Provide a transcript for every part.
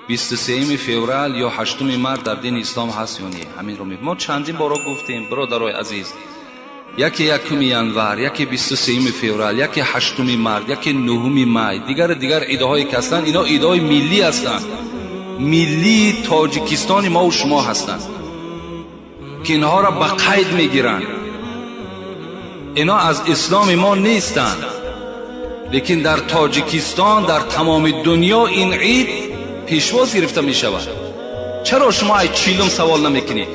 23 феврал ё 8 март дар дини ислом ҳаст ё не? Ҳаминро мо чандин боро гуфтем, бародарои азиз. Яке 1 январ, яке 23 феврал, яке 8 март, яке 9 май, дигар идҳое ки ҳастанд, ино идҳои миллӣ ҳастанд, миллии тоҷикистони мо ва шумо ҳастанд, ки инҳоро ба қайд мегиранд. Ино аз исломи мо нестанд, лекин дар тоҷикистон, дар тамоми дунё ин ид пешвоз гирифта мешавад. Чаро шумо аз 40 савол намекунед?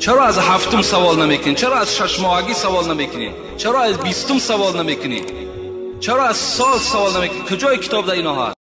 Чаро аз 7 савол намекунед? Чаро аз 6 моҳагӣ савол намекунед? Чаро аз 20 савол намекунед? Чаро аз сол савол намекунед? Куҷои китоб дар ино ҳаст?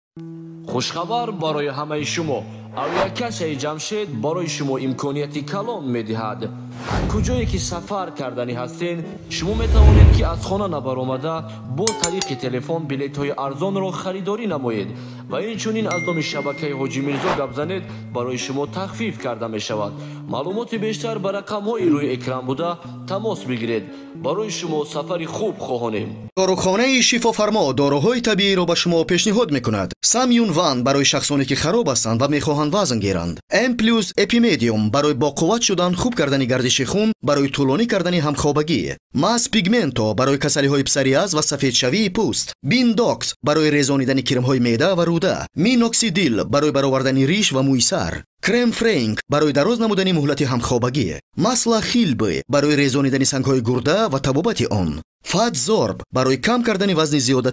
Хушхабар барои ҳамаи шумо. Авиакассаи Ҷамшед барои шумо имконияти калон медиҳад. Ҳар куҷое ки сафар карданӣ ҳастед, шумо метавонед ки аз хона набаромада бо тариқи телефон билетҳои арзонро харидорӣ намоед ва инчунин аз номи шабакаи Ҳоҷӣ Мирзо гап занед, барои шумо тахфиф карда мешавад. Маълумоти бештар ба рақамҳои рӯи экран буда тамос бигиред. Барои шумо сафари хуб хоҳонем. Дорухонаи Шифофармо доруҳои табииро ба шумо пешниҳод мекунад. Самюн Ван барои шахсоне ки хароб ҳастанд ва мехоҳанд вазн гиранд. М плюс Эпимедиум барои боқувват шудан, хуб кардани гардиши хун, барои тӯлонӣ кардани ҳамхобагӣ. Мас Пигменто барои касалиҳои псориаз ва сафедшавии пӯст. Биндокс барои резонидани кирмҳои меъда ва рӯда. Миноксидил барои баровардани риш ва мӯи сар. Крем Френк барои дароз намудани муҳлати ҳамхобагӣ. Масла Хилбы барои резонидани сангҳои гурда ва табобати он. Фатзорб барои кам кардани вазни зиёда.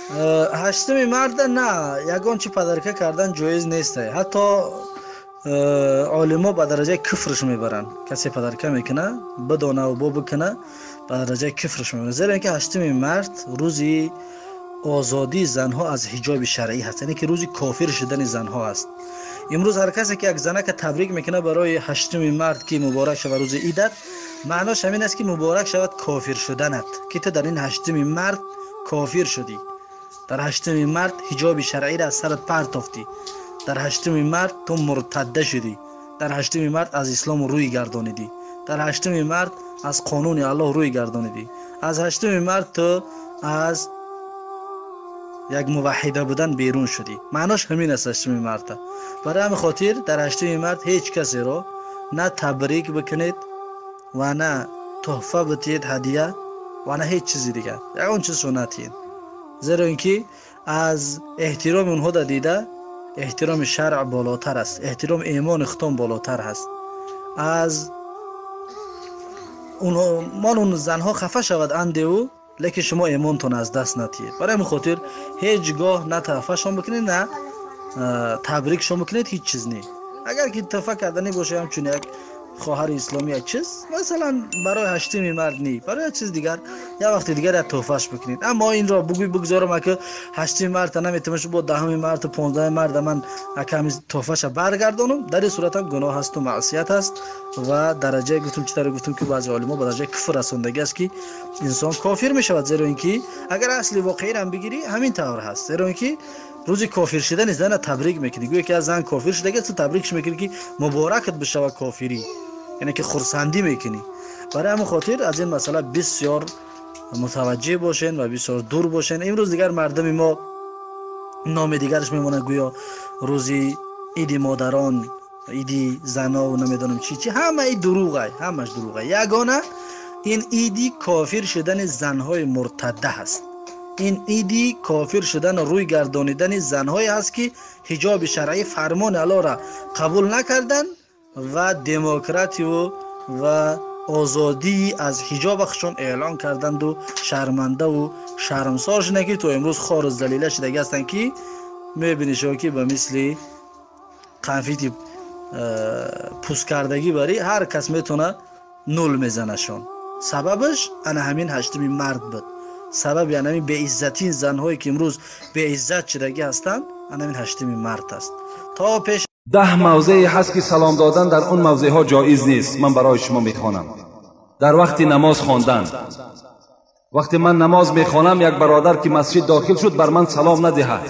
8 марта на, ягон чи подарка кардан ҷоиз нест. Ҳатто олимо ба дараҷаи куфрш мебаранд. Касе подарка мекуна, бидонаву бо бикуна, ба дараҷаи куфрш мебаранд. Зеро ин ки 8 март рӯзи озодии занҳо аз ҳиҷоби шаръӣ ҳаст, яъне ки рӯзи кофир шудани занҳо аст. Имрӯз ҳар касе ки як занака табрик мекунад барои 8 март, ки муборак шавад рӯзи идат, маънош ҳамин аст ки муборак шавад кофир шуданат, ки ту дар ин 8 март кофир шудӣ. Дар 8 март ҳиҷоби шаръиро аз сарат партофтӣ. Дар 8 март ту муртадда шудӣ. Дар 8 март аз ислом рӯй гардонидӣ. Дар 8 март аз қонуни Аллоҳ рӯй гардонидӣ. Аз 8 март ту аз як муваҳҳида будан берун шудӣ. Маънош ҳамин аст 8 марта. Барои ҳамин хотир дар 8 март ҳеҷ касеро на табрик бикунед ва на туҳфа битиҳед, ҳадия, ва на ҳеҷ чизи дигар, ягон чизшо натиҳед. Зеро ин ки аз эҳтироми онҳо да дида эҳтироми шаръ болотар аст, эҳтироми имони худтон болотар ҳаст. Аз мол он занҳо хафа шавад андеву, лекин шумо имонтон аз даст натиҳед. Барои ҳамин хотир ҳеҷ гоҳ на туҳфашон бикунед, на табрикшон бикунед, ҳеҷ чиз не. Агар ки туҳфа карданӣ боша, ҳамчун як хоҳари исломӣ як чиз, масалан барои 8 март не, барои як чиз дигар, як вақти дигар як туҳфаш бикунед. Аммо инро бугӯй бигзорам, ака 8 марта наметавонам, бо 10 март, 15 марта ман аками туҳфаша баргардонам, дар ин сурат ҳам гуноҳ ҳаст ва маъсият ҳаст ва дараҷае гуфтум, чӣ тавре гуфтум ки баъзе олимо ба дараҷаи куфр расондагӣ аст ки инсон кофир мешавад. Зеро ин ки агар асли воқеиро ҳам бигирӣ ҳамин тавр ҳаст. Зеро ин ки рӯзи кофир шудани зана табрик мекунӣ, гӯё ки аз зан кофир шудагӣ, ту табрикш мекунӣ ки муборакат бишавад кофирӣ, яъне ки хурсандӣ мекунӣ. Барои ҳамин хотир аз ин масъала бисёр мутаваҷҷеҳ бошен ва бисёр дур бошен. Имрӯз дигар мардуми мо номи дигараш мемонад, гӯё рӯзи иди модарон, иди занов, намедонам чӣ чӣ, ҳамаи дурӯғай, ҳамаш дурӯғай. Ягона ин иди кофир шудани занҳои муртадда ҳаст. Ин иди кофир шудан рӯй гардонидани занҳое ҳаст ки ҳиҷоби шаръӣ фармони Аллоҳро қабул накарданд ва демократию ва озодии аз ҳиҷоба худшон эълон карданду шармандаву шармсор шуданд, ки то имрӯз хору залила шудагӣ ҳастанд, ки мебинӣ шумо ки ба мисли қанфити пӯсткардагӣ барӣ ҳар кас метавона нул мезанашон. Сабабаш ана ҳамин 8 март буд. Сабаби ана ҳамин беиззатии занҳое ки имрӯз беиззат шудагӣ ҳастанд, ана ҳамин 8 март аст. То пеш 10 мавзее ҳаст ки салом додан дар он мавзеъҳо ҷоиз нест. Ман барои шумо мехонам. Дар вақти намоз хондан, вақте ман намоз мехонам, як бародар ки масҷид дохил шуд бар ман салом надиҳад,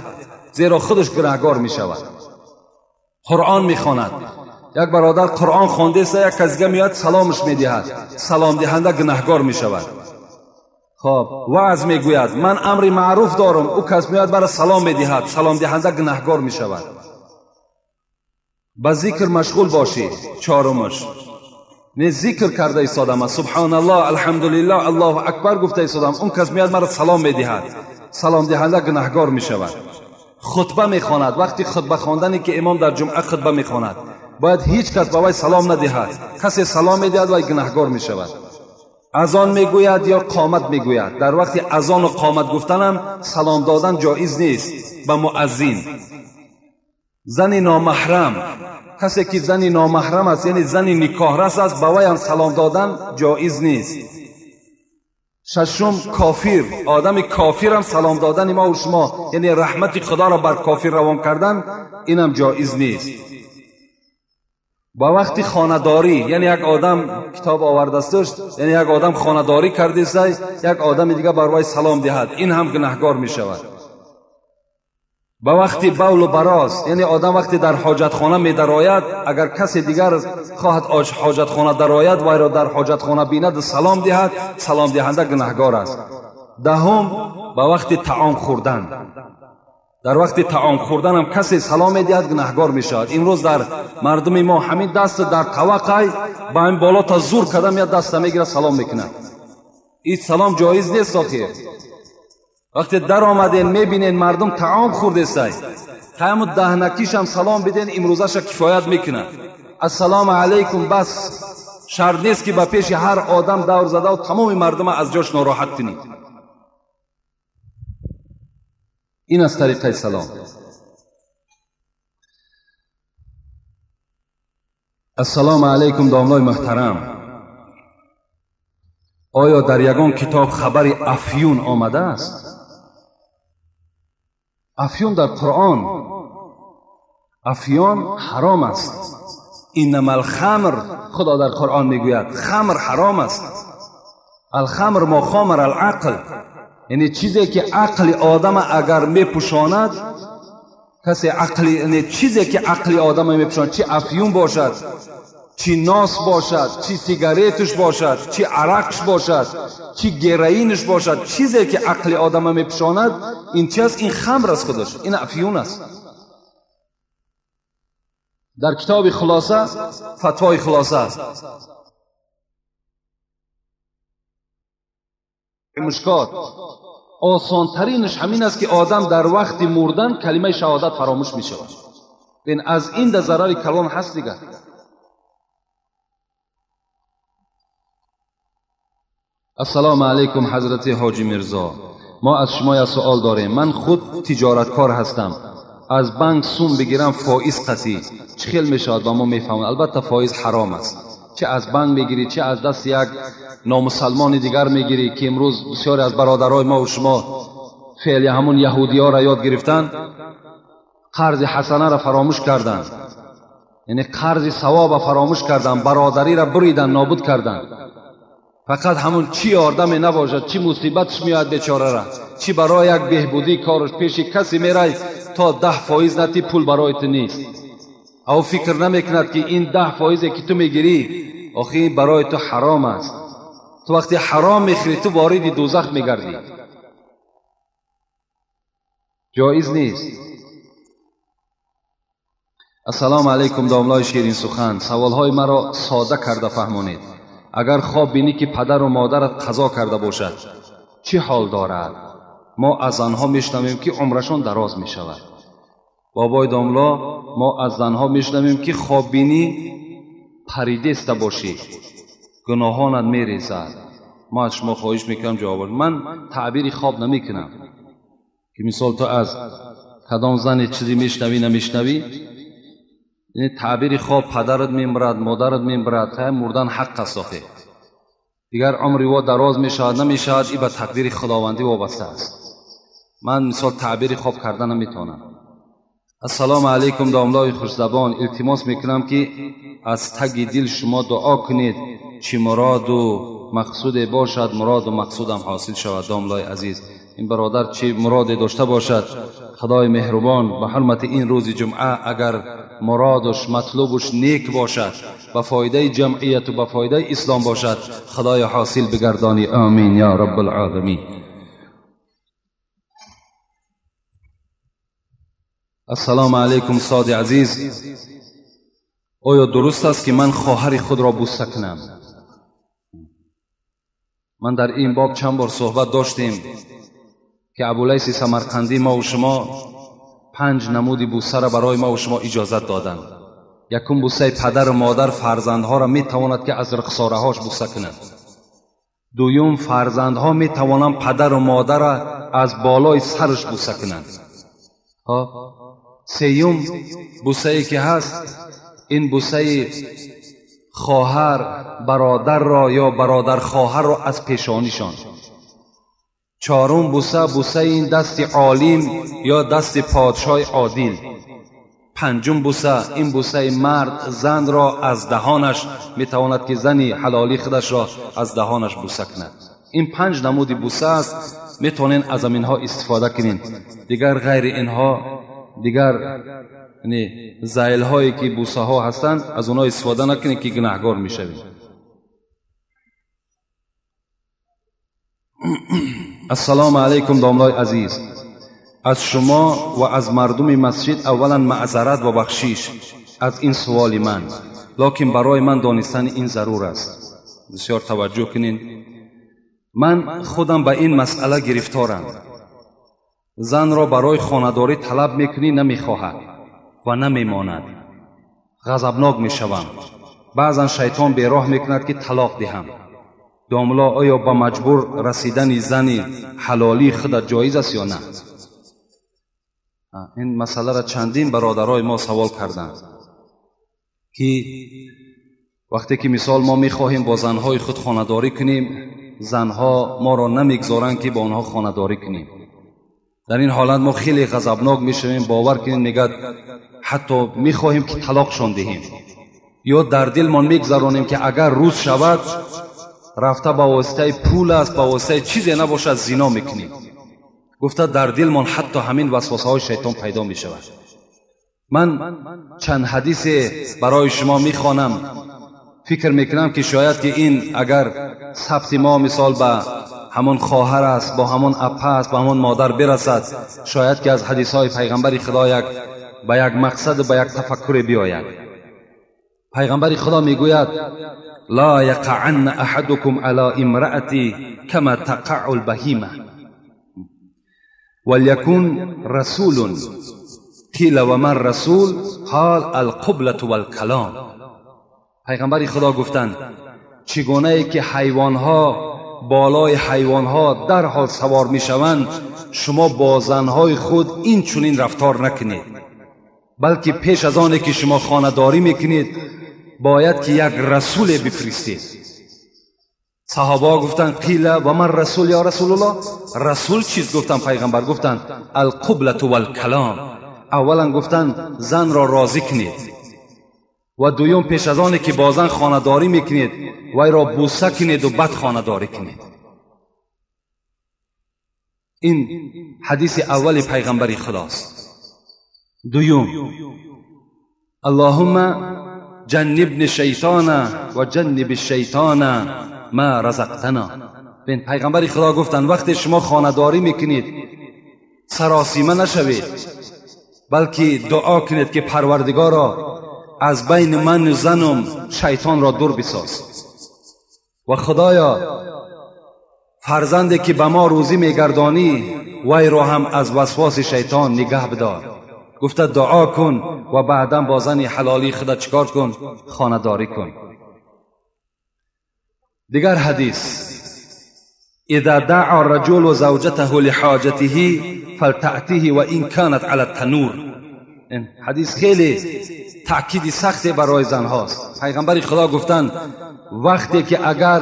зеро худаш гунаҳгор мешавад. Қуръон мехонад, як бародар Қуръон хондааст, як кас дига меояд саломаш медиҳад, саломдиҳанда гунаҳгор мешавад. Хоб ваъз мегӯяд, ман амри маъруф дорам, ӯ кас меояд бара салом медиҳад, саломдиҳанда гунаҳгор мешавад. Ба зикр машғул бошӣ. Чорумаш, не зикр карда истодам, субҳаналлоҳ, алҳамдулиллоҳ, аллоҳу акбар гуфта истодам, он кас меяд маро салом медиҳад, саломдиҳанда гунаҳгор мешавад. Хутба мехонад, вақти хутба хондане ки имом дар ҷумъа хутба мехонад, бояд ҳеҷ кас ба вай салом надиҳад. Касе салом медиҳад, вай гунаҳгор мешавад. Азон мегӯяд ё қомат мегӯяд. Дар вақти азону қомат гуфтанам салом додан ҷоиз нест ба муаззин. Зани номаҳрам, касе ки зани номаҳрам аст, яъне зани никоҳрас аст, ба вайам салом додан ҷоиз нест. Шашум, кофир. Одами кофирам салом додани мо ва шумо, яъне раҳмати худоро бар кофир равон кардан, инам ҷоиз нест. Ба вақти хонадорӣ, яъне як одам китоб овардасташ, яъне як одам хонадорӣ кардеста, як одами дига бар вай салом диҳад, ин ҳам гунаҳгор мешавад. Ба вақти бавлу бароз, яъне одам вақте дар ҳоҷатхона медарояд, агар касе дигар хоҳад ҳоҷатхона дарояд, вайро дар ҳоҷатхона бинаду салом диҳад, саломдиҳанда гунаҳгор аст. Даҳум, ба вақти таом хӯрдан. Дар вақти таом хӯрданам касе салом медиҳад, гунаҳгор мешавад. Имрӯз дар мардуми мо ҳамин даст дар таваққай ба ҳамин боло та зур карда меяд, даста мегирад, салом мекунад. Ин салом ҷоиз нест. Охир вақте дар омаден, мебинен мардум таом хӯрдесай, ҳаму даҳнакишам салом биден, имрӯзаша кифоят мекунад. Ассалому алайкум, бас. Шарт нест ки ба пеши ҳар одам давр задаву тамоми мардума аз ҷош нороҳат кунӣ. Ин аз тариқаи салом. Ассалому алайкум, домлои муҳтарам. Оё дар ягон китоб хабари афюн омадааст? Афюн дар Қуръон. Афюн ҳаром аст. Иннама алхамр, Худо дар Қуръон мегӯяд, хамр ҳаром аст. Алхамр мо хомар алақл, яъне чизе ки ақли одама агар мепӯшонад, касе ақли, яъне чизе ки ақли одама мепӯшонад, чи афюн бошад, чи нос бошад, чи сигареташ бошад, чи арақш бошад, чи героинаш бошад, чизе ки ақли одама мепӯшонад, ин чи аст? Ин хамр аст худаш, ин афюн аст. Дар китоби хулоса, фатвои хулоса аст. Мушкот осонтаринаш ҳамин аст, ки одам дар вақти мурдан калимаи шаҳодат фаромӯш мешавад. Бин, аз ин да зарари калон ҳаст дигар. Ассалому алайкум, ҳазрати ҳоҷи Мирзо. Мо аз шумо як суол дорем. Ман худ тиҷораткор ҳастам. Аз банк сум бигирам фоиз қатъӣ чӣ хел мешавад? Ба мо мефаҳмад. Албатта фоиз ҳаром аст. Чӣ аз банк мегирӣ, чӣ аз дасти як номусалмони дигар мегирӣ, ки имрӯз бисёре аз бародарои мо ва шумо феъли ҳамун яҳудиёро ёд гирифтан, қарзи ҳасанаро фаромӯш карданд, яъне қарзи савоба фаромӯш карданд, бародариро буридан, нобуд карданд. Фақат ҳамун чӣ ёрдаме набошад, чӣ мусибатш меояд бечорара, чӣ барои як беҳбудии кораш пеши касе мерай, то 10% натӣ пул барои ту нест. Ав фикр намекунад, ки ин 10%-е ки ту мегирӣ, охи ин барои ту ҳаром аст. Ту вақте ҳаром мехӯрӣ, ту вориди дӯзах мегардӣ. Ҷоиз нест. Ассалому алайкум, домлои ширинсухан. Саволҳои маро сода карда фаҳмонед. Агар хоб бинӣ, ки падару модарат қазо карда бошад, чӣ ҳол дорад? Мо аз занҳо мешунавем, ки умрашон дароз мешавад. Бобои домло, мо аз занҳо мешунавем, ки хоб бинӣ паридеста бошӣ, гуноҳонат мерезад. Мо аз шумо хоҳиш мекунам ҷавоб. Ман таъбири хоб намекунам, ки мисол ту аз кадом зане чизе мешунавӣ, намешунавӣ. Яъне таъбири хоб падарат мемирад, модарат мемирад, мурдан ҳақ аст охир. Дигар умри во дароз мешавад, намешавад, ин ба тақдири худовандӣ вобаста аст. Ман мисол таъбири хоб карда наметавонам. Ассалому алайкум, домлои хушзабон. Илтимос мекунам, ки аз таги дил шумо дуо кунед, чӣ муроду мақсуде бошад, муроду мақсудам ҳосил шавад. Домлои азиз, ин бародар чӣ муроде дошта бошад, худои меҳрубон ба ҳурмати ин рӯзи ҷумъа агар муродуш матлубуш нек бошад, ба фоидаи ҷамъияту ба фоидаи ислом бошад, худоё ҳосил бигардонӣ. Амин ё раббалъоламин. Ассалому алайкум, устоди азиз. Оё дуруст аст ки ман хоҳари худро бӯса кунам? Ман дар ин боб чанд бор суҳбат доштем ки Абулайси Самарқандӣ ма ва шумо 5 намуди бӯсаро барои ма ва шумо иҷозат доданд. Якум бӯсаи падару модар фарзандҳоро метавонад ки аз рухсораҳош бӯса кунад. Дуюм, фарзандҳо метавонанд падару модарро аз болои сараш бӯса кунанд. Сеюм бӯсае ки ҳаст, ин бӯсаи хоҳар бародарро ё бародархоҳарро аз пешонишон. Чорум бӯса, бӯсаи ин дасти олим ё дасти подшоҳи одил. Панҷум бӯса, ин бӯсаи мард занро аз даҳонаш метавонад ки зани ҳалолии худашро аз даҳонаш бӯса кунад. Ин 5 намуди бӯса аст, метавонед аз инҳо истифода кунед. Дигар ғайри инҳо, дигар зайлҳое ки бӯсаҳо ҳастанд, аз онҳо истифода накунед ки гунаҳгор мешавед. Ассалому алайкум домлои азиз. Аз шумо ва аз мардуми масҷид аввалан маъзарат ва бахшиш аз ин суоли ман, лекин барои ман донистани ин зарур аст. Бисёр таваҷҷӯҳ кунед. Ман худам ба ин масъала гирифторам. Занро барои хонадорӣ талаб мекунӣ, намехоҳад ва намемонад. Ғазабнок мешавам. Баъзан шайтон бероҳ мекунад ки талоқ диҳам. Домло, оё ба маҷбур расидани зани ҳалолии худат ҷоиз аст ё на? Ин масъаларо чандин бародарои мо савол карданд ки вақте ки мисол мо мехоҳем бо занҳои худ хонадорӣ кунем, занҳо моро намегзоранд ки бо онҳо хонадорӣ кунем. Дар ин ҳолат мо хеле ғазабнок мешавем, бовар кунем, мегӯяд ҳатто мехоҳем ки талоқшон диҳем, ё дар дилмон мегзаронем ки агар рӯз шавад рафта ба воситаи пул аст, ба воситаи чизе набошад зино мекунем. Гуфта дар дилмон ҳатто ҳамин васвасаҳои шайтон пайдо мешавад. Ман чанд ҳадисе барои шумо мехонам. Фикр мекунам ки шояд ки ин агар сабти мо мисол ба ҳамон хоҳар аст, бо ҳамон апа аст, ба ҳамон модар бирасад, шояд ки аз ҳадисҳои пайғамбари Худо як ба як мақсад, ба як тафаккуре биёяд. Пайғамбари Худо мегӯяд: ла яқаъанна аҳадукум ала имраати кама тақаъу лбаҳима валякун расулун қила ва ман расул қол алқублату валкалом. Пайғамбари Худо гуфтанд: чӣ гунае ки ҳайвонҳо болои ҳайвонҳо дарҳол савор мешаванд, шумо бо занҳои худ ин чунин рафтор накунед, балки пеш аз оне ки шумо хонадорӣ мекунед бояд ки як расуле бифиристед. Саҳобаҳо гуфтанд: қила ва ман расул ё расулуллоҳ? Расул чиз? Гуфтанд пайғамбар гуфтанд: алқублату валкалом. Аввалан гуфтанд занро розӣ кунед ва дуюм пеш аз оне ки бо зан хонадорӣ мекунед вайро бӯса кунеду баъд хонадорӣ кунед. Ин ҳадиси аввали пайғамбари Худост. Дуюм: аллоҳумма ҷаннибни шайтона ва ҷанниби шайтона ма разақтана. Бин, пайғамбари Худо гуфтанд вақте шумо хонадорӣ мекунед саросима нашавед, балки дуо кунед ки Парвардигоро аз байни ману занум шайтонро дур бисоз ва Худоё фарзанде ки ба мо рӯзӣ мегардонӣ вайро ҳам аз васвоси шайтон нигаҳ бидор. Гуфта дуо кун ва баъдан бо зани ҳалолии худат чикор кун? Хонадорӣ кун. Дигар ҳадис: إذا دعا الرجل زوجته لحاجته فلتأته وإن كانت على التنور. این حدیث خیلی تأکید سختی برای زنهاست. پیغمبر خدا گفتند وقتی که اگر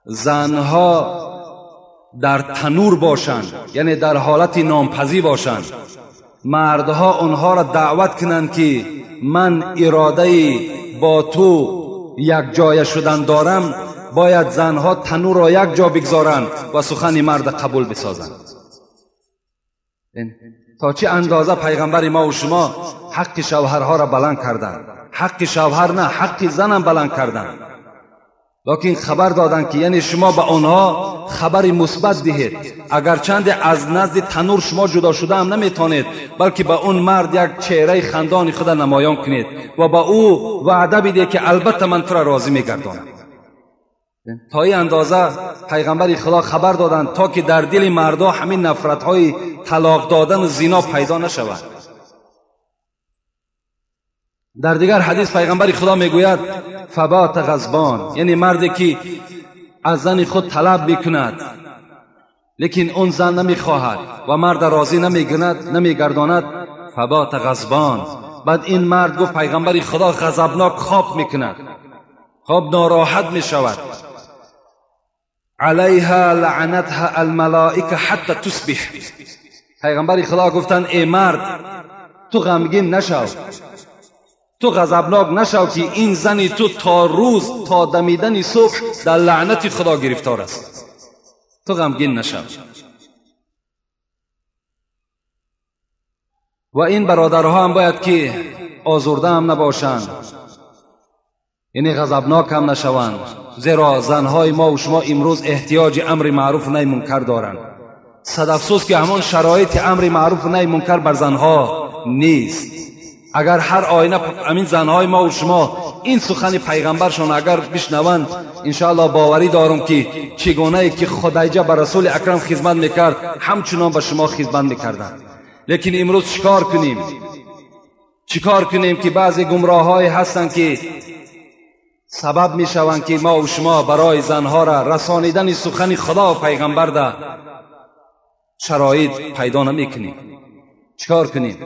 زنها در تنور باشند، یعنی در حالت نامپزی باشند، مردها آنها را دعوت کنند که من اراده با تو یک جای شدن دارم، باید زنها تنور را یک جا بگذارند و سخن مرد قبول بسازند. تا چه اندازه پیغمبر ما و شما حق شوهرها را بلند کردند. حق شوهر نه، حق زنم بلند کردند. Лекин хабар доданд ки яъне шумо ба онҳо хабари мусбат диҳед. Агарчанде аз назди танур шумо ҷудо шуда ҳам наметавонед, балки ба он мард як чеҳраи хандони худа намоён кунед ва ба ӯ ваъда бидиҳед ки албатта ман тура розӣ мегардонам. То ин андоза пайғамбари Худо хабар доданд то ки дар дили мардҳо ҳамин нафратҳои талоқ додану зино пайдо нашавад. Дар дигар ҳадис пайғамбари Худо мегӯяд фабат ғазбон, яъне марде ки аз зани худ талаб мекунад, лекин он зан намехоҳад ва марда розӣ намегардонад, фабат ғазбон. Баъд ин мард гуфт пайғамбари Худо ғазабнок хоб мекунад, хоб нороҳат мешавад. Алайҳа лаънатҳа алмалоика ҳатта тусбиҳ. Пайғамбари Худо гуфтанд эй мард, ту ғамгин нашав, ту ғазабнок нашав ки ин зани ту то рӯз, то дамидани субҳ дар лаънати Худо гирифтор аст. Ту ғамгин нашав. Ва ин бародарҳо ҳам бояд ки озурда ҳам набошанд, яъне ғазабнок ҳам нашаванд, зеро занҳои мо ва шумо имрӯз эҳтиёҷи амри маъруф наҳи мункар доранд. Сад афсӯс ки ҳамон шароити амри маъруф наҳи мункар бар занҳо нест. Агар ҳар оина ҳамин занҳои мо ва шумо ин сухани пайғамбаршон агар бишнаванд, иншоаллоҳ боварӣ дорам ки чӣ гунае ки Худайҷа ба расули акрам хизмат мекард, ҳамчунон ба шумо хизмат мекарданд. Лекин имрӯз чикор кунем? Чикор кунем ки баъзе гумроҳҳое ҳастанд ки сабаб мешаванд ки мо ва шумо барои занҳоро расонидани сухани Худо ва пайғамбар да шароит пайдо намекунем. Чикор кунем?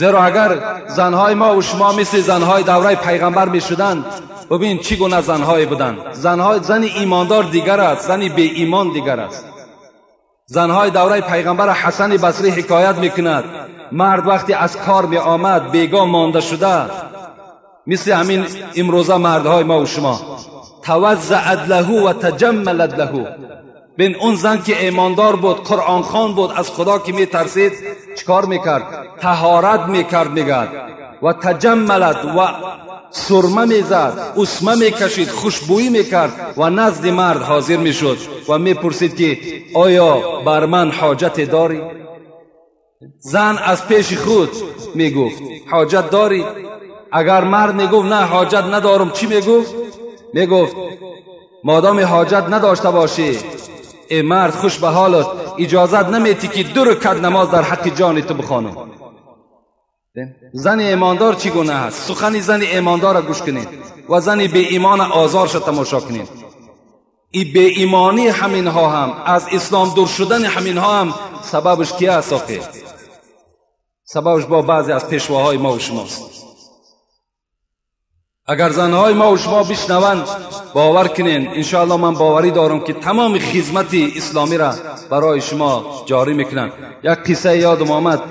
Зеро агар занҳои мо ва шумо мисли занҳои давраи пайғамбар мешуданд, бибин чӣ гуна занҳое буданд. Зани имондор дигар аст, зани беимон дигар аст. Занҳои давраи пайғамбар Ҳасани Басрӣ ҳикоят мекунад, мард вақте аз кор меомад бегоҳ монда шуда, мисли ҳамин имрӯза мардҳои мо ва шумо, таваззаат лаҳу ва таҷаммалат лаҳу. Бин он зан ки имондор буд, қуръонхон буд, аз Худо ки метарсид, чикор мекард? Таҳорат мекард, мегӯяд, ва таҷаммалат, ва сурма мезад, усма мекашид, хушбӯӣ мекард ва назди мард ҳозир мешуд ва мепурсид ки оё бар ман ҳоҷате дорӣ? Зан аз пеши худ мегуфт ҳоҷат дорӣ? Агар мард мегуфт на, ҳоҷат надорам, чӣ мегуфт? Мегуфт модоми ҳоҷат надошта бошӣ, эй мард, хуш ба ҳолат, иҷозат наметӣ ки 2 ракат намоз дар ҳаққи ҷони ту бихонам. Зани имондор чӣ гуна аст? Сухани зани имондорро гӯш кунед ва зани беимона озорша тамошо кунед. И беимонӣ ҳаминҳо ҳам, аз ислом дур шудани ҳаминҳо ҳам сабабаш ки аст? Охир сабабаш бо баъзе аз пешвоҳои мо ва шумост. Агар занҳои мо ва шумо бишнаванд, бовар кунед, иншоаллоҳ ман боварӣ дорам ки тамоми хизмати исломиро барои шумо ҷорӣ мекунанд. Як қиссае ёдам омад,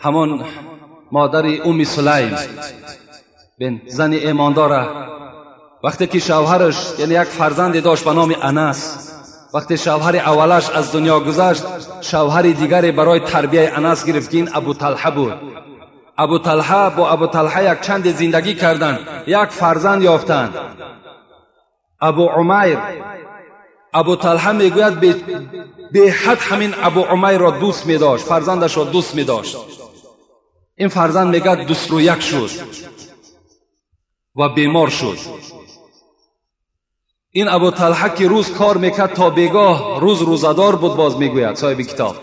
ҳамон модари Умми Сулайм, бин зани имондора, вақте ки шавҳараш, яъне як фарзанде дошт ба номи Анас, вақте шавҳари аввалаш аз дунё гузашт, шавҳари дигаре барои тарбияи Анас гирифт ки ин Абу Талҳа буд. Абу Талҳа бо Абу Талҳа як чанде зиндагӣ карданд, як фарзанд ёфтанд, Абу Умайр. Абу Талҳа мегӯяд беҳад ҳамин Абу Умайрро дӯст медошт, фарзандашро дӯст медошт. Ин фарзанд мегӯяд 21 шуд ва бемор шуд. Ин Абу Талҳа ки рӯз кор мекард то бегоҳ, рӯз рӯзадор буд, боз мегӯяд соҳиби китоб,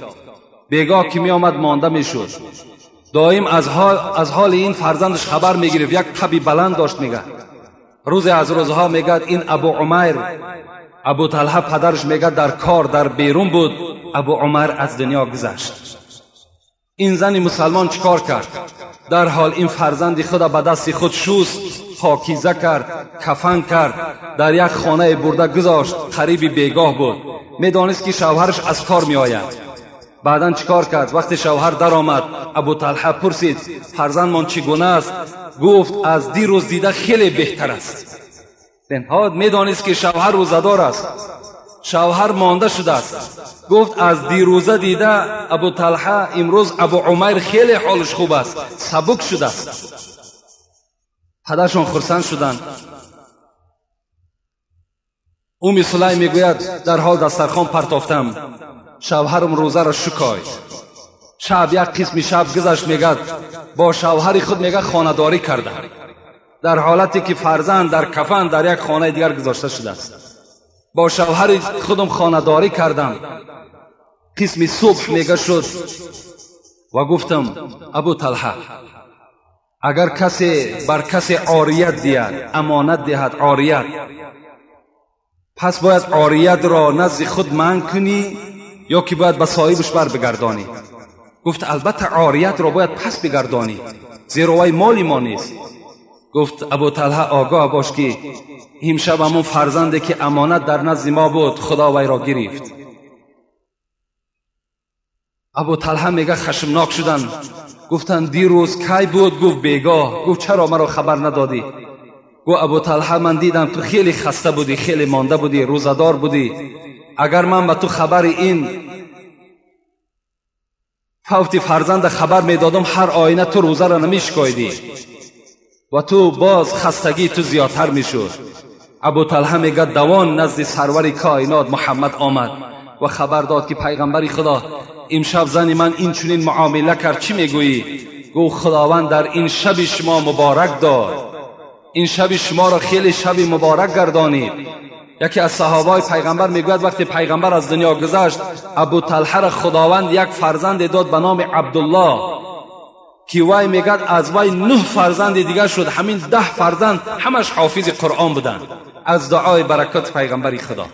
бегоҳ ки меомад монда мешуд. Доим аз ҳоли ин фарзандаш хабар мегирифт, як таби баланд дошт. Мегӯяд рӯзе аз рӯзҳо мегӯяд ин Абу Умайр, Абу Талҳа падараш мегӯяд дар кор дар берун буд, Абу Умайр аз дунё гузашт. Ин зани мусалмон чӣ кор кард? Дарҳол ин фарзанди худа ба дасти худ шуст, покиза кард, кафан кард, дар як хонае бурда гузошт. Қариби бегоҳ буд, медонист ки шавҳараш аз кор меояд. Баъдан чӣ кор кард? Вақте шавҳар даромад, Абу Талҳа пурсид фарзандмон чӣ гуна аст? Гуфт аз дирӯз дида хеле беҳтар аст. Медонист ки шавҳар рӯзадор аст, шавҳар монда шудааст. Гуфт аз дирӯза дида Абу Талҳа имрӯз Абу Умайр хеле ҳолаш хуб аст, сабук шудааст. Падаршон хурсанд шуданд. Уми Сулайм мегӯяд дар ҳол дастархон партофтам, шавҳарам рӯзаро шукоид. Шаб як қисми шаб гузашт, мегӯяд бо шавҳари худ мегӯяд хонадорӣ кардам, дар ҳолате ки фарзанд дар кафан дар як хонаи дигар гузошта шудааст. Бо шавҳари худам хонадорӣ кардам. Қисми субҳ мега шуд ва гуфтам Абу Талҳа, агар касе бар касе орият диҳад, амонат диҳад орият, пас бояд ориятро назди худ манъ кунӣ ё ки бояд ба соҳибаш бар бигардонӣ? Гуфт албатта ориятро бояд пас бигардонӣ, зеро вай моли мо нест. Гуфт Абу Талҳа огоҳ бош ки имшаб ҳамон фарзанде ки амонат дар назди мо буд, Худо вайро гирифт. Абу Талҳа мега хашмнок шуданд, гуфтанд дирӯз кай буд? Гуфт бегоҳ. Гуфт чаро маро хабар надодӣ? Гуфт Абу Талҳа ман дидам ту хеле хаста будӣ, хеле монда будӣ, рӯзадор будӣ. Агар ман ба ту хабари ин фавти фарзанда хабар медодам, ҳар оина ту рӯзаро намешикоидӣ ва ту боз хастагии ту зиёдтар мешуд. Абу Талҳа мегӯяд давон назди сарвари коинот Муҳаммад омад ва хабар дод ки пайғамбари Худо имшаб зани ман инчунин муомила кард, чӣ мегӯӣ? Гуфт Худованд дар ин шаби шумо муборак дод, ин шаби шуморо хеле шаби муборак гардонид. Яке аз саҳобаҳои пайғамбар мегӯяд вақте пайғамбар аз дунё гузашт, Абу Талҳаро Худованд як фарзанде дод ба номи Абдуллоҳ, ки вай мегӯяд аз вай 9 фарзанди дигар шуд. Ҳамин 10 фарзанд ҳамаш ҳофизи Қуръон буданд аз дуои баракоти пайғамбари Худо.